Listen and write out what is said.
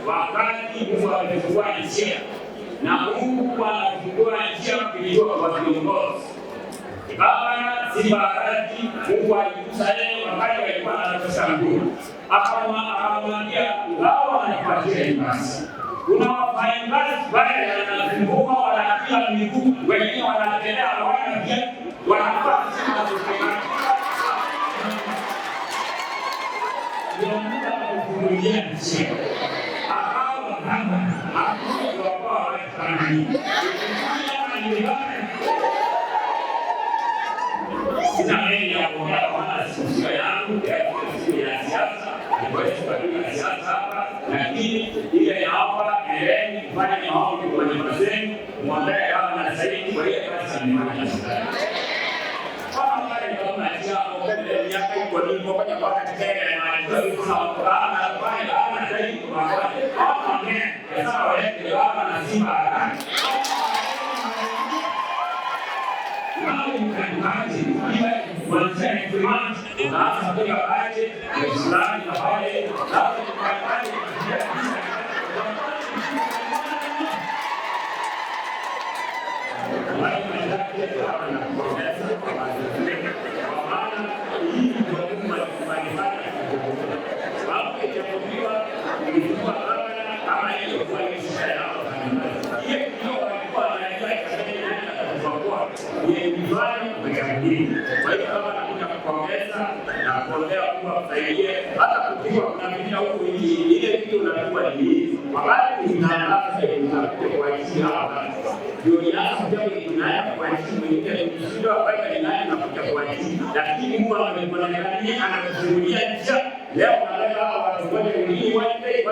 Wakati Mungu amefungua njia na Mungu anafungua njia kupitia kwa viongozi. Baba si baraki, Mungu aligusa yeye wakati alikuwa anatosa nguo. Akamwambia wao wanakupatia nafasi. Kuna wafanyakazi wale wanazunguka wanapiga miguu, wengine wanatembea hawana viatu, wanavaa kufungulia njia. Akawa kama hakuwa watu. Sina mengi ya kuongea kwa maana sio yangu, sio ya siasa, ni siasa hapa, lakini ile naomba endeleeni kufanya maombi kwa nyumba zenu, muombe kama na zaidi kwa ile kazi amefanya serikali. Kama wale kama chao kwa miaka iko ni kwa kwa katika ile na kwa na kwa na zaidi kwa kwa kwa sawa wewe baba na simba unaanza kuweka budget fulani na pale Kwa hiyo kama nakuja kupongeza na kuombea Mungu akusaidie, hata kupigwa kuna vingine huku ile kitu unapigwa ni hii. Wakati unaanza unakuja kwa ajili hapa. Ndio inaanza kuja inaanza kwa ajili mwingine ukishindwa kwa inaanza kuja kwa ajili. Lakini Mungu amekuonekania anakufungulia njia. Leo unaleta hawa watu wote wengine wote